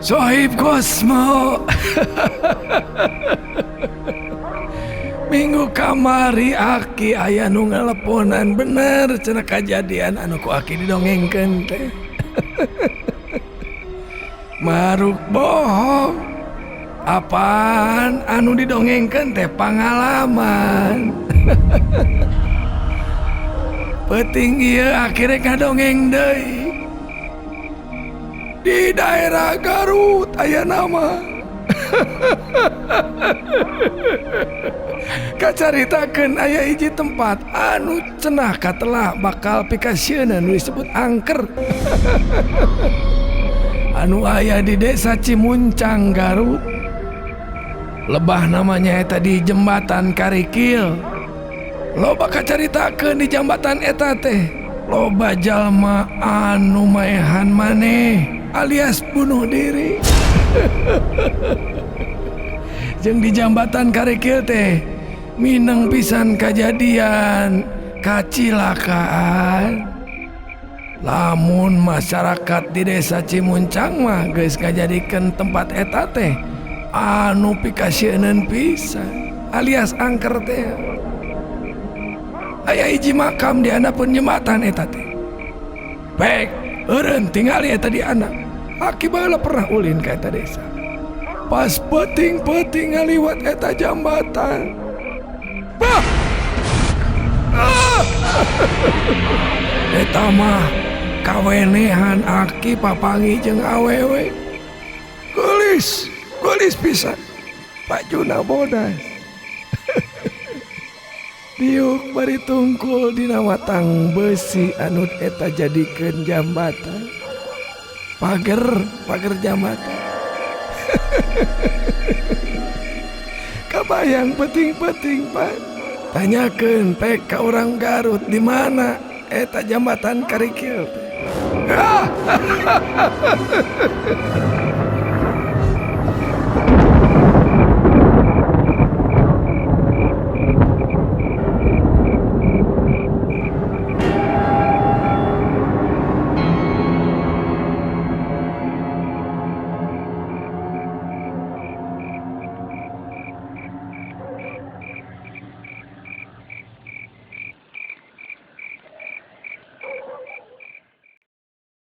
Sohib Kosmo. Minggu kamari Aki aya nu ngaleponan bener cenah kajadian anu ku Aki didongengkeun teh. Maruk bohong. Apaan anu didongengkeun teh pangalaman. Peuting ieu akhirnya ngadongeng deui. Di daerah Garut aya nama. Kacaritakeun aya hiji tempat anu cenah katelah bakal pikasieun nu disebut angker. Anu aya di desa Cimuncang Garut. Lebah namanya eta di jembatan Karikil. Loba kacaritakeun di jembatan eta teh. Loba jalma anu maehan maneh alias bunuh diri. Jeung di jambatan Karikil teh mineng pisan kajadian kacilakaan. Lamun masyarakat di desa Cimuncang mah geus ngajadikeun tempat eta teh anu pikasieun pisan alias angker teh. Aya hiji makam di handapeun jembatan eta teh. Pek eureun tingali eta di anak. Aki baheula pernah ulin ka eta desa. Pas peuting-peuting ngaliwat eta jambatan. Bah! Ah! Eta mah kawenehan Aki papanggih jeung awewe. Geulis, geulis pisan. Bajuna bodas. Diuk bari tungkul dina watang besi anu eta jadikeun jambatan. Pager, pager jambatan. Kabayang peuting-peuting Pak. Tanyakeun pek ka urang Garut di mana eta jambatan Karikil teh.